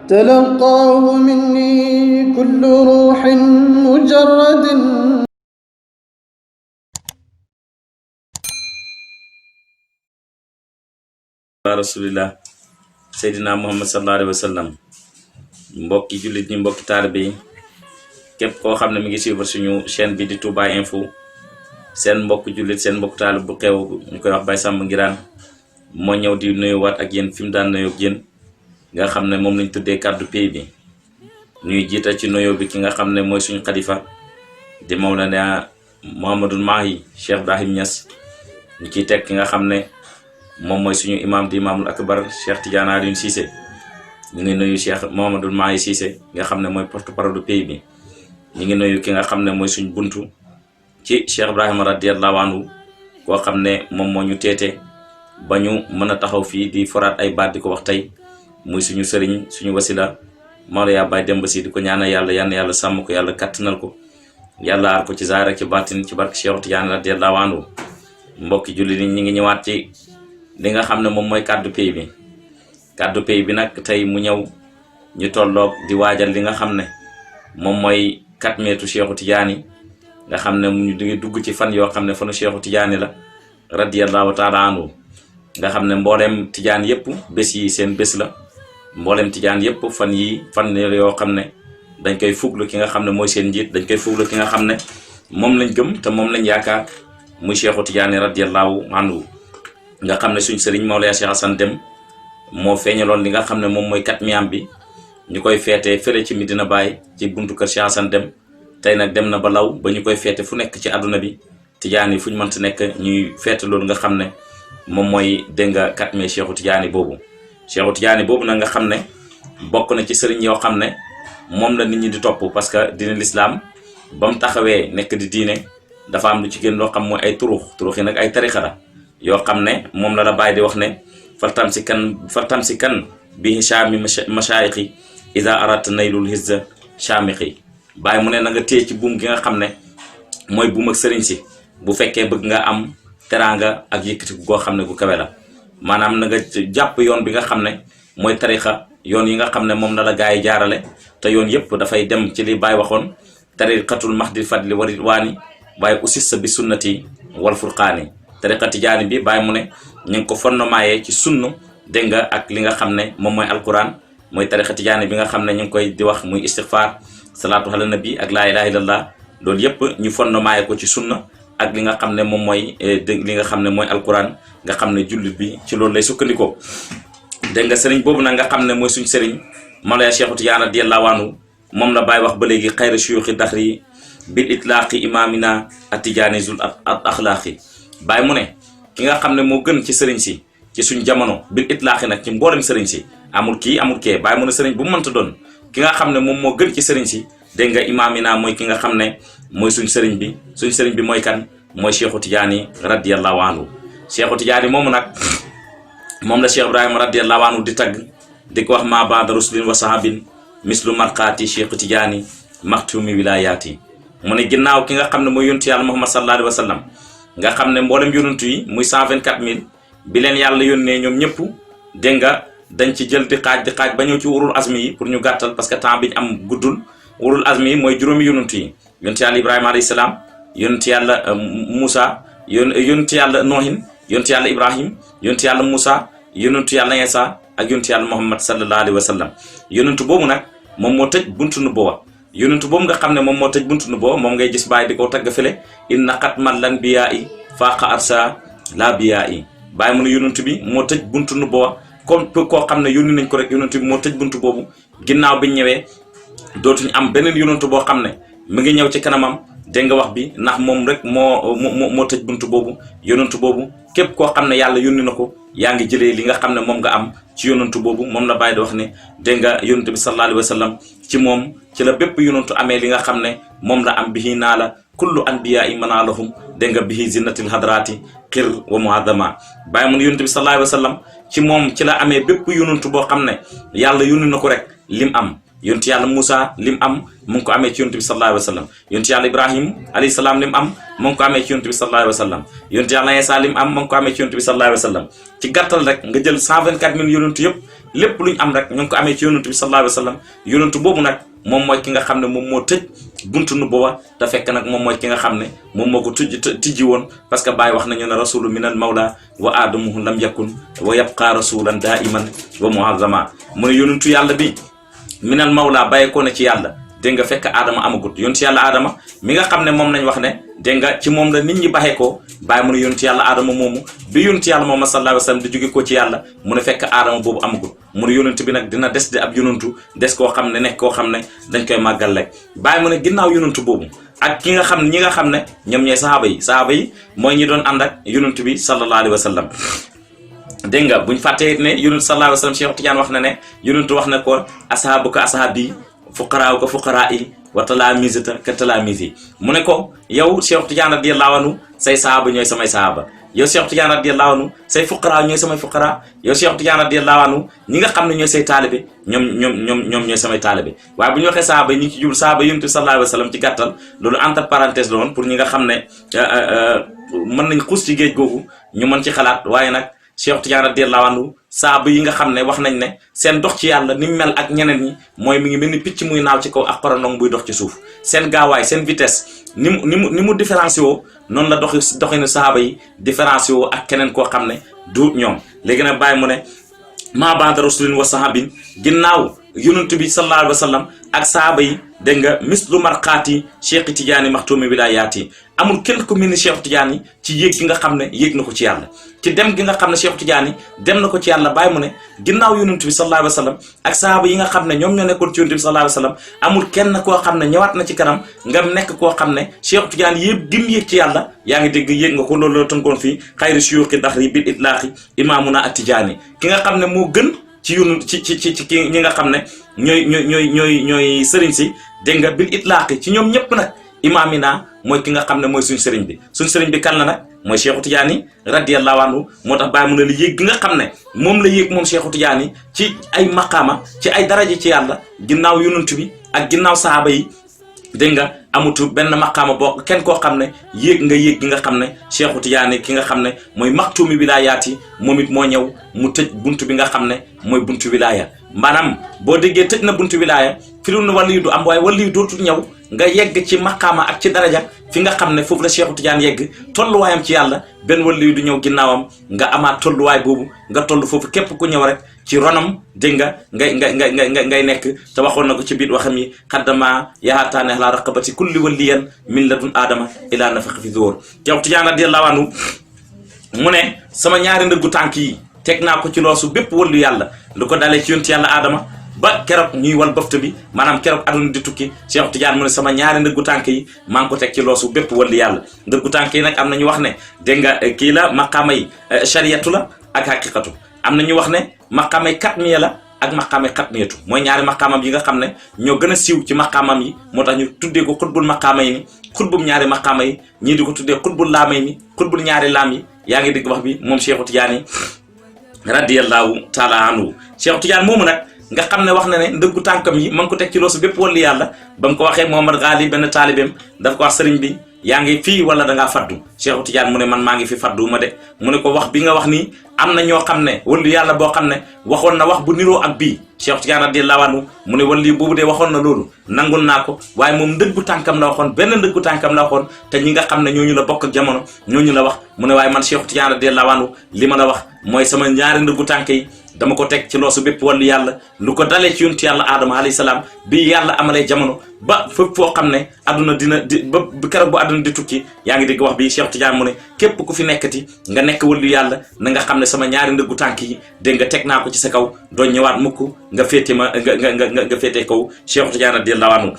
تلقاه مني كل روح مجرد. rasulillah seydina muhammad sallallahu alayhi wa sallam. mbokki jullit ñi, mbokki taalibe yi, képp koo xam ne mi ngi suivre suñu chaîne bi di Touba Info, seen mbokk jullit, seen mbokk taalib bu xew ñu koy wax Baye Samba Ngiraan moo ñëw di nuyuwaat ak yéen fi mu daan nuyoo ak yéen nga xam ne moom lañ tuddee kàddu pay bi. ñuy jiital ci nuyoo bi ki nga xam ne mooy suñu xalifa di Mawlana Mouhamadul Mahi Cheikh Ibrahim Niass, ñu ciy teg ki nga xam ne moom mooy suñu imam di imamul akbar Cheikh Tidiane Alioune Cissé. ñu ngi nuyu Cheikh Mouhamadul Mahi Cissé nga xam ne mooy porte-parole du pays bi. ñu ngi nuyu ki nga xam ne mooy suñu buntu ci Cheikh Ibrahima radiyallahu anhu, koo xam ne moom moo ñu teete ba ñu mën a taxaw fii di foraat ay baat di ko wax tey, muy suñu sëriñ, suñu wasila Mawlaya Baye Demba Sy, di ko ñaanal yàlla yàlla sàmm ko, yàlla kattanal ko, yàlla aar ko ci zaahir ak ci baatin ci barke Cheikh Tidiane radiyallahu anhu. mbokki julli ni ñi ngi ñëwaat ci li nga xam ne moom mooy kàddu pay bi. kàddu pay bi nag tey mu ñëw ñu tolloog di waajal li nga xam ne moom mooy katmeetu Cheikhu Tidiane, nga xam ne mu ngi dugg ci fan yoo xam ne fanu Cheikhu Tidiane la radiyallahu taala anhu. nga xam ne mboolem Tidiane yëpp bés yi seen bés la, mboolem Tidiane yëpp fan yoo xam ne dañ koy fuglu ki nga xam ne mooy seen njiit, dañ koy fuglu ki nga xam ne moom lañ gëm te moom lañ yaakaar muy Cheikhu Tidiane radiyallahu anhu. nga xam ne suñ sëriñ Mawlaya Cheikh Assane Dème moo feeñaloon li nga xam ne moom mooy katmiyaam bi, ñu koy feetee fële ci Medina Baye ci buntu kër Cheikh Assane Dème. tey nag dem na ba law ba ñu koy feete fu nekk ci àdduna bi, Tidiane yi fu ñu mënti nekk ñuy feete loolu nga xam ne moom mooy dégg nga katme Cheikhu Tidiane boobu. Cheikhu Tidiane boobu nag nga xam ne bokk na ci sëriñ yoo xam ne moom la nit ñi di topp, parce que diine l'islam ba mu taxawee nekk di diine dafa am lu ci gën loo xam mooy ay turux yi nag ay tarixa la yoo xam ne moom la Baye di wax ne fartam si kan bi hichami mashayikhi ida arat naylul hizza chamixi. Baye mu ne na nga téye ci buum gi nga xam ne mooy buum ak sëriñ si bu fekkee bëgg nga am teraanga ak yëkkati goo xam ne gu kawe la. maanaam na nga jàpp yoon bi nga xam ne mooy tarixa, yoon yi nga xam ne moom la gaa yi jaarale, te yoon yëpp dafay dem ci li Baye waxoon tariqatul mahdi fadli wa ridwaani waaye ussisa bi sunnati wal furqaani. tariqa Tijaani bi Baye mu ne ñu ngi ko fondemaayee ci sunnu dégg nga ak li nga xam ne moom mooy alquran. mooy tariqa Tijaani bi nga xam ne ñu ngi koy di wax muy istighfar, salaatu ala nabi ak laa ilaha illallah. loolu yëpp ñu fondemaaye ko ci sunna ak li nga xam ne moom mooy li nga xam ne mooy alquran, nga xam ne jullit bi ci loolu lay sukkandikoo. dégg nga sëriñ boobu nag nga xam ne mooy suñ sëriñ Mawlaya Cheikhu Tidiane radiyallahu anhu, moom la Baye wax ba léegi xayra shuyuxi daxri bil itlaaqi imamina at-Tijaani zul axlaaqi. Baye mu ne ki nga xam ne moo gën ci sëriñ si ci suñ jamono bil itlaaqi nag ci mboolem sëriñ si, amul kii amul kee. Baye mu ne sëriñ bu mu mënta doon ki nga xam ne moom moo gën ci sëriñ si, dégg nga imamina mooy ki nga xam ne mooy suñ sëriñ bi mooy kan, mooy Cheikhu Tidiane radiyallahu anhu. Cheikhu Tidiane moomu nag moom la Cheikh Ibrahima radiyallahu anhu di tagg di ko wax ma ba'da rusulin wa sahabin mislu marqaati Cheikhu Tidiane maxtumi wilayaati. mu ne ginnaaw ki nga xam ne mooy yontu yàlla Muhammad sallallahu alayhi wa sallam, nga xam ne mboolem yonantu yi muy 124 000 bi leen yàlla yónnee ñoom ñëpp, dégg nga dañ ci jël di xaaj ba ñëw ci urul azmi yi pour ñu gàttal parce que temps bi ñu am guddul. urul azmi yi mooy juróomi yonantu yi: yontu yàlla Ibrahima alayhi salaam, yontu yàlla Moussa, yontu yàlla Noohin, yontu yàlla Ibrahim, yontu yàlla Moussa, yonentu yàlla Iisaa ak yonentu yàlla Muhammad sallallahu alayhi wa sallam. yonentu boobu nag moom moo tëj buntu nubuwwa. yonentu boobu nga xam ne moom moo tëj buntu nubuwwa moom ngay gis Baye di ko tagg fële inna xatmal anbiyaa'i faaqa arsa laa biyaa'i. Baye mu ne yonentu bi moo tëj buntu nubuwwa, comme koo xam ne yónni nañ ko rek yonentu bi moo tëj buntu boobu. ginnaaw bi ñëwee dootuñ am beneen yonentu boo xam ne mi ngi ñëw ci kanamam, dégg nga wax bi, ndax moom rek moo tëj buntu boobu. yonentu boobu képp koo xam ne yàlla yónni na ko yaa ngi jëlee li nga xam ne moom nga am ci yonentu boobu. moom la Baye di wax ne dégg nga yonentu bi sallallahu alayhi wa sallam ci moom ci la bépp yonentu amee li nga xam ne moom la am bihi naa la kullu anbiya'i manaalahum, dégg nga bihi zinnatil hadrati xir wa muadama. Baye mu ne yonentu bi sallallahu alayhi wa sallam ci moom ci la amee bépp yonentu boo xam ne yàlla yónni na ko rek lim am. yontu yàlla Moussa lim am mu ngi ko amee ci yontu bi sallallahu alayhi wa sallam. yontu yàlla Ibrahim alayhi salaam lim am mu ngi ko amee ci yontu bi sallallahu alayhi wa sallam. yontu yàlla Iisaa lim am mu ngi ko amee ci yontu bi sallallahu alayhi wa sallam. ci gàttal rek nga jël 124 000 yonentu yëpp lépp luñ am rek ñu ngi ko amee ci yonantu bi sallallahu alayhi wa sallam yonantu boobu nag moom mooy ki nga xam ne moom moo tëj buntu nu booba te fekk nag moom mooy ki nga xam ne moom moo ko tijji woon parce que Baye wax nañu ne rasulu minal mawla wa adamuhu lam yakun wa yabqa rasulan daiman wa muazzama mu ne yonantu yàlla bi minal mawla bàyyeekoo na ci yàlla dégg nga fekk aadama amagut yontu yàlla aadama mi nga xam ne moom nañ wax ne dégg nga ci moom la nit ñi baxee ko bàyyi mu ne yontu yàlla aadama moomu bi yontu yàlla moom sallallahu alayhi wa sallam di jóge ko ci yàlla mu ne fekk aadama boobu amagut mu ne yonent bi nag dina des di ab yonantu des koo xam ne nekk koo xam ne dañ koy màggal rek bàyyi mu ne ginnaaw yonantu boobu ak ki nga xam ne ñi nga xam ne ñoom ñooy sahaaba yi mooy ñi doon ànd ak yonantu bi sallallahu alayhi wa sallam dégg nga buñ fàttee ne yonantu sallallahu alayhi wa sallam Cheikh Tidiane wax na ne yonantu wax na ko ashabuka ashabi fuqaraaw ko fuqaraa yi wa talaamisata ka talaamisi mu ne ko yow Cheikh Tidiane radiyallahu anhu say sahaaba ñooy samay sahaaba yow Cheikh Tidiane radiyallahu anhu say fuqaraa ñooy samay fuqaraa yow Cheikh Tidiane radiyallahu anhu ñi nga xam ne ñooy say taalibe ñoom ñooy samay taalibe waaye bu ñu waxee sahaaba yi ñu ngi ci jublu sahaaba yonent bi sallallahu alayhi wa sallam ci gàttal loolu entre parenthèse la woon pour ñi nga xam ne mën nañ xuus ci géej googu ñu mën ci xalaat waaye nag Cheikh Tidiane radiyallahu anhu saaba yi nga xam ne wax nañ ne seen dox ci yàlla ni mu mel ak ñeneen ñi mooy mi ngi mel ni picc muy naaw ci kaw ak xorondong buy dox ci suuf seen gaawaay seen vitesse ni mu différencié woo noonu la doxinu saaba yi différencié woo ak keneen koo xam ne du ñoom léegi nag bàyyi mu ne maa ba'da rasulin wa sahabin ginnaaw yonent bi sallallahu alayhi wa sallam ak saaba yi dégg nga mislu marqaati Cheikh Tidiane maxtuumi wilaayaati amul kenn ku mel ni Cheikh Tidiane ci yéeg gi nga xam ne yéeg na ko ci yàlla ci dem gi nga xam ne Cheikh Tidiane dem na ko ci yàlla bàyyi mu ne ginnaaw yonent bi sallallahu alayhi wa sallam ak saaba yi nga xam ne ñoom ñoo nekkoon ci yonent bi sallallahu alayhi wa sallam amul kenn koo xam ne ñëwaat na ci kanam nga nekk koo xam ne Cheikh Tidiane yéeg gim yéeg ci yàlla yaa ngi dégg yéeg nga ko loolu la tënkoon fii xayri suyuuxi daxri bil itlaaxi imaamuna at-Tijaani ki nga xam ne moo gën ci yun ci ñi nga xam ne ñooy sëriñ si dégg nga bil itlaaqi ci ñoom ñëpp nag imaamina mooy ki nga xam ne mooy suñ sëriñ bi kan la nag mooy Cheikhu Tidiane radiyallahu anhu moo tax bàyyi mu ne la yéeg gi nga xam ne moom la yéeg moom Cheikhu Tidiane ci ay maqaama ci ay daraja ci yàlla ginnaaw yonent bi ak ginnaaw sahaaba yi dégg nga amutu benn maqaama boo kenn koo xam ne yéeg gi nga xam ne Cheikhu Tidiane ki nga xam ne mooy maxtuumi wilaayaat yi moom it moo ñëw mu tëj buntu bi nga xam ne mooy buntu wilaaya maanaam boo déggee tëj na buntu wilaaya fi lu wàllu yu du am waaye wàllu yu dootul ñëw nga yegg ci maqaama ak ci daraja fi nga xam ne foofu la Cheikhu Tidiane yegg tolluwaayam ci yàlla benn wàllu yu du ñëw ginnaawam nga amaat tolluwaay boobu nga toll foofu képp ku ñëw rek ci ronam dégg nga ngay nekk te waxoon na ko ci biir waxam yi xaddama yaataane ala raqabati kulli waliyan min ladun aadama ila nafax fi zuur Cheikhu Tidiane radiyallahu anhu mu ne sama ñaari ndëggu tànk yi teg naa ko ci loosu bépp wàllu yàlla lu ko dalee ci yonent yàlla aadama ba keroog ñuy wal bëfta bi maanaam keroog aduna di tukki Cheikh Tidiane mu ne sama ñaari ndëggu tànk yi maa ngi ko teg ci loosu bépp wàllu yàlla ndëggu tànk yi nag am na ñu wax ne dégg nga kii la maqaama yi chariyatu la ak haqiqatu am na ñu wax ne maqaama yi katmiya la ak maqaama yi xatmiyatu mooy ñaari maqaamam yi nga xam ne ñoo gën a siiw ci maqaamam yi moo tax ñu tuddee ko xutbul maqaama yi ni xutbum ñaari maqaama yi ñii di ko tuddee xutbul laama yi ni xutbul ñaari laam yi yaa ngi dégg wax bi moom Cheikh Tidiane radiyallahu taala anhu Cheikh Tidiane moomu nag nga xam ne wax na ne ndëggu tànkam yi ma ngi ko teg ci loosu bépp wàllu yàlla ba mu ko waxee Mohamad Ghali benn taalibeem daf ko wax sëriñ bi yaa ngi fii wala da ngaa faddu Cheikh Tidiane mu ne man maa ngi fi faddu ma de mu ne ko wax bi nga wax nii am na ñoo xam ne wàllu yàlla boo xam ne waxoon na wax bu niroo ak bii Cheikh Tidiane radiyallahu anhu mu ne wàllu boobu de waxoon na loolu nangul naa ko waaye moom ndëggu tànkam la waxoon benn ndëggu tànkam la waxoon te ñi nga xam ne ñooñu la bokk ak jamono ñooñu la wax mu ne waaye man Cheikh Tidiane radiyallahu anhu li ma la wax mooy sama ñaari ndëggu tànk yi dama ko teg ci loosu bépp wàllu yàlla lu ko dalee ci yonent yàlla aadama alayhi salaam bi yàlla amalee jamono ba fépp foo xam ne aduna ba keroog bu aduna di tukki yaa ngi dégg wax bi Cheikh Tidiane mu ne képp ku fi nekkati nga nekk wàllu yàlla na nga xam ne sama ñaari ndëggu tànk yi dégg nga teg naa ko ci sa kaw doo ñëwaat mukk nga féete ma nga féete kaw Cheikh Tidiane radiyallahu anhu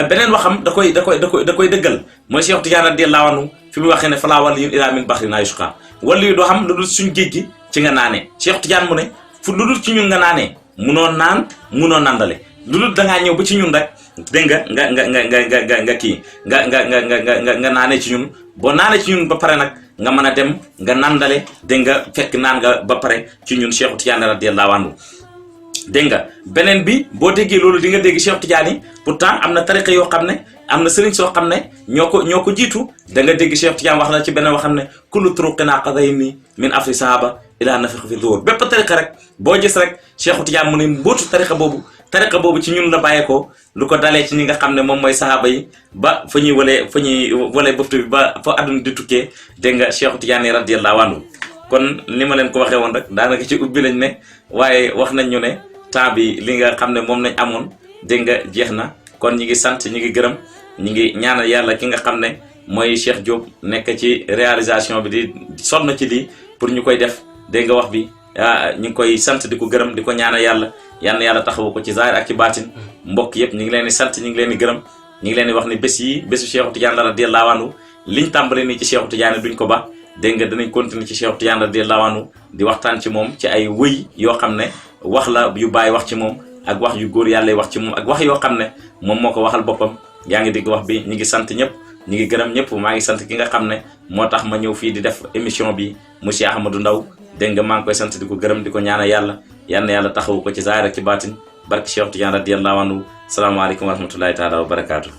beneen waxam da koy dëggal mooy Cheikh Tidiane radiyallahu anhu fi mu waxee ne falaa waliyyun illaa min bahrin laa yusqaa wàllu yu doo xam lu dul suñ géej gi ci nga naanee Cheikh Tidiane mu ne fu lu dul ci ñun nga naanee munoo naan munoo nandale lu dul dangaa ñëw ba ci ñun rek dégg nga kii nga naanee ci ñun boo naanee ci ñun ba pare nag nga mën a dem nga nandale dégg nga fekk naan nga ba pare ci ñun Cheikh Tidiane radiyallahu anhu dégg nga beneen bi boo déggee loolu di nga dégg Cheikh Tidiane pourtant am na tariqa yoo xam ne am na sëriñ soo xam ne ñoo ko jiitu da nga dégg Cheikh Tidiane wax na ci beneen waxam ne kullu turuqina qadayni min afri sahaba ilaa nafiq fi zuhur bépp tariqa rek boo gis rek Cheikhu Tidiane mu ne mbootu tariqa boobu ci ñun la bàyyeekoo lu ko dalee ci ñi nga xam ne moom mooy sahaaba yi ba fa ñuy walee bëftu bi ba fa àdduna di tukkee dégg nga Cheikhu Tidiane radiyallahu anhu kon ni ma leen ko waxee woon rek daanaka ci ubbi lañ ne waaye wax nañ ñu ne temps bi li nga xam ne moom lañ amoon dégg nga jeex na kon ñi ngi sant ñi ngi gërëm ñi ngi ñaanal yàlla ki nga xam ne mooy Cheikh Diop nekk ci réalisation bi di sonn ci lii pour ñu koy def dégg nga wax bi ñu ngi koy sant di ko gërëm di ko ñaanal yàlla yàlla taxawu ko ci zaahir ak ci baatin mbokk yëpp ñu ngi leen di sant ñu ngi leen di gërëm ñu ngi leen di wax ni bés yi bésu Cheikhu Tidiane la radiyallahu anhu liñ tàmbale nii ci Cheikhu Tidiane duñ ko ba dégg nga dinañ continuer ci Cheikhu Tidiane radiyallahu anhu di waxtaan ci moom ci ay wëy yoo xam ne wax la yu bàyyi wax ci moom ak wax yu góor yàlla wax ci moom ak wax yoo xam ne moom moo ko waxal boppam yaa ngi dégg wax bi ñu ngi sant ñëpp ñu ngi gërëm ñëpp maa ngi sant ki nga xam ne moo tax ma ñëw fii di def émission bi monsieur Ahmadou Ndaw dégg nga maa ngi koy sant di ko gërëm di ko ñaanal yàlla taxawu ko ci zaahir ak ci baatin barke Cheikh Tidiane radiyallahu anhu salaamaaleykum wa rahmatullahi taala wa barakaatu.